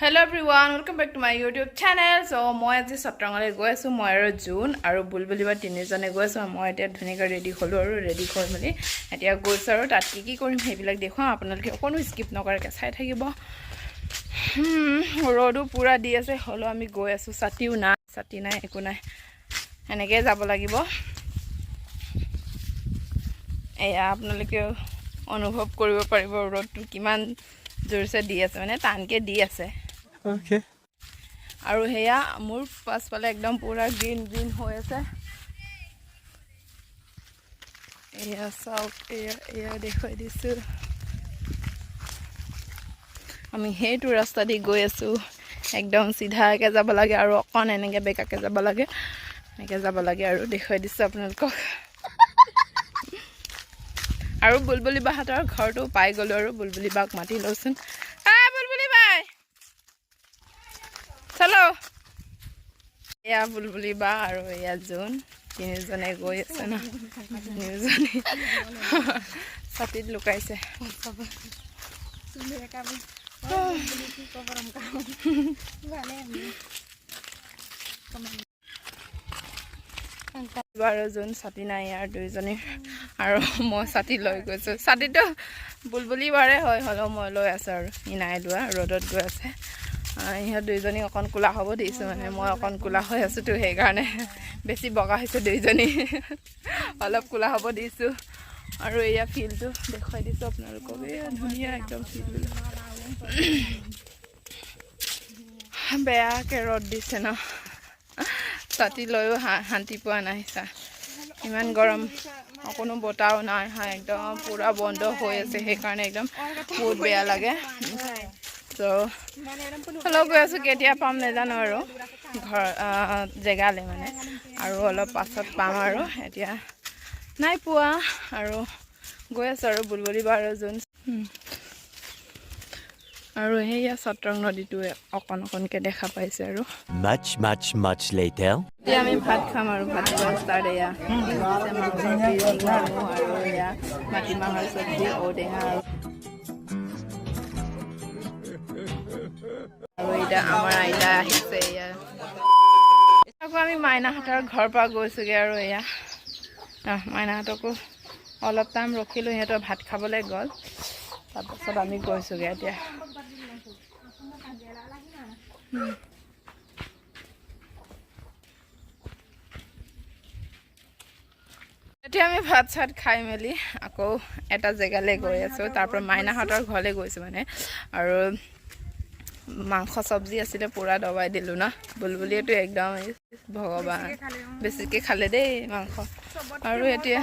Hello everyone, welcome back to my YouTube channel. So মই আজি সত্ৰঙলৈ গৈ আছোঁ। মই আৰু জোন আৰু বুলবুলি বা তিনিজনে গৈ আছোঁ। মই এতিয়া ধুনীয়াকৈ ৰেডি হ'লোঁ আৰু ৰেডি হৈ মেলি এতিয়া গৈছোঁ আৰু তাত কি কি কৰিম সেইবিলাক দেখুৱাম। আপোনালোকে অকণো স্কিপ নকৰাকৈ চাই থাকিব। ৰ'দো পূৰা দি আছে, হ'লেও আমি গৈ আছোঁ। ছাতিও নাই, ছাতি নাই, একো নাই, এনেকৈয়ে যাব লাগিব। এয়া আপোনালোকেও অনুভৱ কৰিব পাৰিব ৰ'দটো কিমান জোৰছে দি আছে, মানে টানকৈ দি আছে। Okay. আৰু সেয়া মোৰ পাছফালে একদম পূৰা গ্ৰীণ গ্ৰীণ হৈ আছে। এয়া চাওক, এয়া এয়া দেখুৱাই দিছোঁ। আমি সেইটো ৰাস্তা দি গৈ আছোঁ। একদম চিধাকৈ যাব লাগে আৰু অকণ এনেকৈ বেকাকৈ যাব লাগে, এনেকৈ যাব লাগে আৰু দেখুৱাই দিছোঁ আপোনালোকক। আৰু বুলবুলি বাহঁতৰ ঘৰটো পাই গ'লোঁ আৰু বুলবুলি বাক মাতি লওঁচোন। আ বুলবুলি বাই, চলো। এয়া বুলবুলি বা আৰু এয়া জোন, তিনিজনে গৈ আছে ন। তিনিজনে ছাতিত লুকাইছে। আৰু জোন ছাতি নাই ইয়াৰ দুইজনী আৰু মই ছাতি লৈ গৈছোঁ। ছাতিটো বুলবুলি বাৰে হয়, হ'লেও মই লৈ আছোঁ আৰু ই নাই লোৱা, ৰ'দত গৈ আছে। ইহঁত দুইজনী অকণ ক'লা হ'ব দিছোঁ, মানে মই অকণ ক'লা হৈ আছোঁতো, সেইকাৰণে বেছি বগা হৈছে দুইজনী, অলপ ক'লা হ'ব দিছোঁ। আৰু এয়া ফিল্ডটো দেখুৱাই দিছোঁ আপোনালোকক। এয়া ধুনীয়া একদম ফিল্ডবিলাক। বেয়াকৈ ৰ'দ দিছে ন, ছাতি লৈও শান্তি পোৱা নাই। চা, ইমান গৰম, অকণো বতাহো নাই। হা, একদম পূৰা বন্ধ হৈ আছে, সেইকাৰণে একদম বহুত বেয়া লাগে। ত' হ'লেও গৈ আছোঁ, কেতিয়া পাম নাজানো আৰু ঘৰ জেগালৈ মানে আৰু অলপ পাছত পাম আৰু এতিয়া নাই পোৱা। আৰু গৈ আছোঁ আৰু বুলবুলি বা আৰু জোন। আৰু সেয়া সত্ৰং নদীটো অকণ অকণকৈ দেখা পাইছে আৰু। Much, much, much later. এতিয়া আমি ভাত খাম আৰু ভাত খোৱা ষ্টাৰ্ট। এয়া মাংসৰ পিচ, নেমু আৰু এয়া মাটিমাহৰ চব্জি, ঔটেঙা আৰু এতিয়া আমাৰ আইতা আহিছে। এয়া আকৌ আমি মাইনাহঁতৰ ঘৰৰ পৰা গৈছোগৈ আৰু এয়া মাইনাহঁতকো অলপ টাইম ৰখিলোঁ, সিহঁতৰ ভাত খাবলৈ গ'ল, তাৰপাছত আমি গৈছোগৈ এতিয়া। এতিয়া আমি ভাত চাত খাই মেলি আকৌ এটা জেগালৈ গৈ আছোঁ। তাৰপৰা মাইনাহঁতৰ ঘৰলৈ গৈছোঁ মানে। আৰু মাংস চব্জি আছিলে, পূৰা দবাই দিলোঁ ন। বুলবুলিয়েতো একদম ভগৱান, বেছিকৈ খালে দেই মাংস। আৰু এতিয়া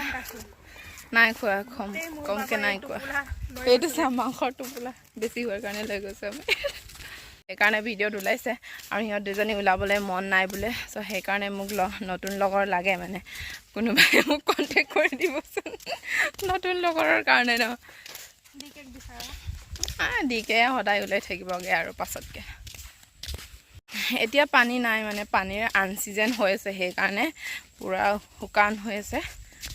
নাই খোৱা, কম কমকৈ নাই খোৱা। এইটো চা, মাংসৰ টোপোলা বেছি হোৱাৰ কাৰণে লৈ গৈছোঁ আমি, সেইকাৰণে ভিডিঅ'ত ওলাইছে। আৰু সিহঁত দুজনী ওলাবলৈ মন নাই বোলে, চ' সেইকাৰণে মোক নতুন লগৰ লাগে, মানে কোনোবাই মোক কণ্টেক্ট কৰি দিবচোন নতুন লগৰৰ কাৰণে ন। ডিকে সদায় ওলাই থাকিবগৈ আৰু পাছতকৈ। এতিয়া পানী নাই, মানে পানীৰ আনচিজন হৈ আছে, সেইকাৰণে পূৰা শুকান হৈ আছে।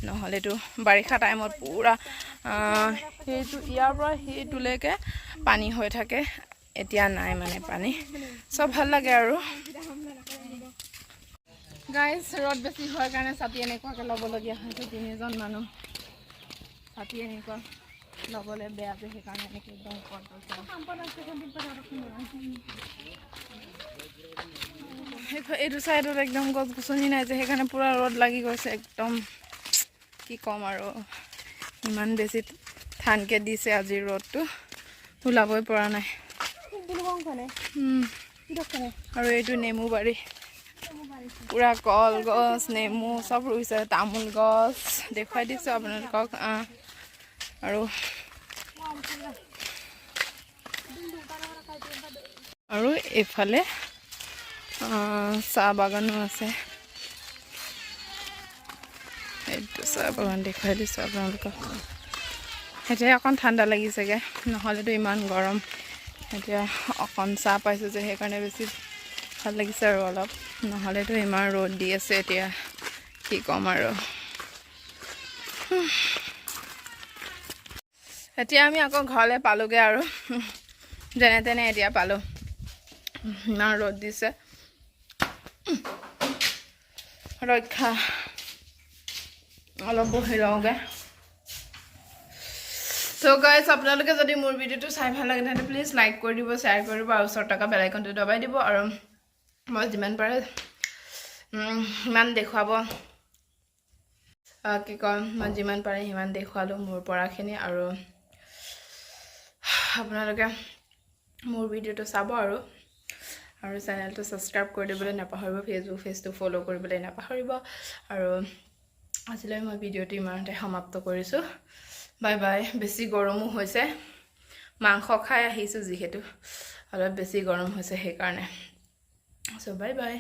নহ'লেতো বাৰিষা টাইমত পূৰা সেইটো ইয়াৰ পৰা সেইটোলৈকে পানী হৈ থাকে। এতিয়া নাই মানে পানী, চব ভাল লাগে। আৰু গাইজ, ৰ'দ বেছি হোৱাৰ কাৰণে ছাতি এনেকুৱাকৈ ল'বলগীয়া হৈছে। তিনিজন মানুহ, ছাতি এনেকুৱা ল'বলৈ বেয়া যে, সেইকাৰণে এনেকৈ একদম ওপৰত লৈছে। এইটো চাইডত একদম গছ গছনি নাই যে, সেইকাৰণে পূৰা ৰ'দ লাগি গৈছে একদম। কি ক'ম আৰু, ইমান বেছি টানকৈ দিছে আজি ৰ'দটো, ওলাবই পৰা নাই। আৰু এইটো নেমু বাৰী, পূৰা কলগছ, নেমু চব ৰুইছে, তামোল গছ দেখুৱাই দিছোঁ আপোনালোকক। আৰু আৰু এইফালে চাহ বাগানো আছে। এইটো চাহ বাগান দেখুৱাই দিছোঁ আপোনালোকক। এতিয়া অকণ ঠাণ্ডা লাগিছেগৈ, নহ'লেতো ইমান গৰম। এতিয়া অকণ চাহ পাইছোঁ যে, সেইকাৰণে বেছি ভাল লাগিছে আৰু অলপ, নহ'লেতো ইমান ৰ'দ দি আছে এতিয়া, কি ক'ম আৰু। এতিয়া আমি আকৌ ঘৰলৈ পালোগৈ আৰু যেনে তেনে এতিয়া পালোঁ। ইমান ৰ'দ দিছে। ৰক্ষা, অলপ বহি লওঁগৈ। চ' গাইজ, আপোনালোকে যদি মোৰ ভিডিঅ'টো চাই ভাল লাগে, তেন্তে প্লিজ লাইক কৰি দিব, শ্বেয়াৰ কৰি দিব আৰু ওচৰত থকা বেল আইকনটো দবাই দিব। আৰু মই যিমান পাৰে সিমান দেখুৱাব, কি কয়, মই যিমান পাৰে সিমান দেখুৱালোঁ মোৰ পৰাখিনি। আৰু আপোনালোকে মোৰ ভিডিঅ'টো চাব আৰু আৰু চেনেলটো ছাবস্ক্ৰাইব কৰি দিবলৈ নাপাহৰিব, ফেচবুক পেজটো ফ'ল' কৰিবলৈ নাপাহৰিব। আৰু আজিলৈ মই ভিডিঅ'টো ইমানতে সমাপ্ত কৰিছোঁ। Bye bye. বেছি গৰমো হৈছে, মাংস খাই আহিছোঁ যিহেতু, অলপ বেছি গৰম হৈছে সেইকাৰণে। চ' বাই বাই।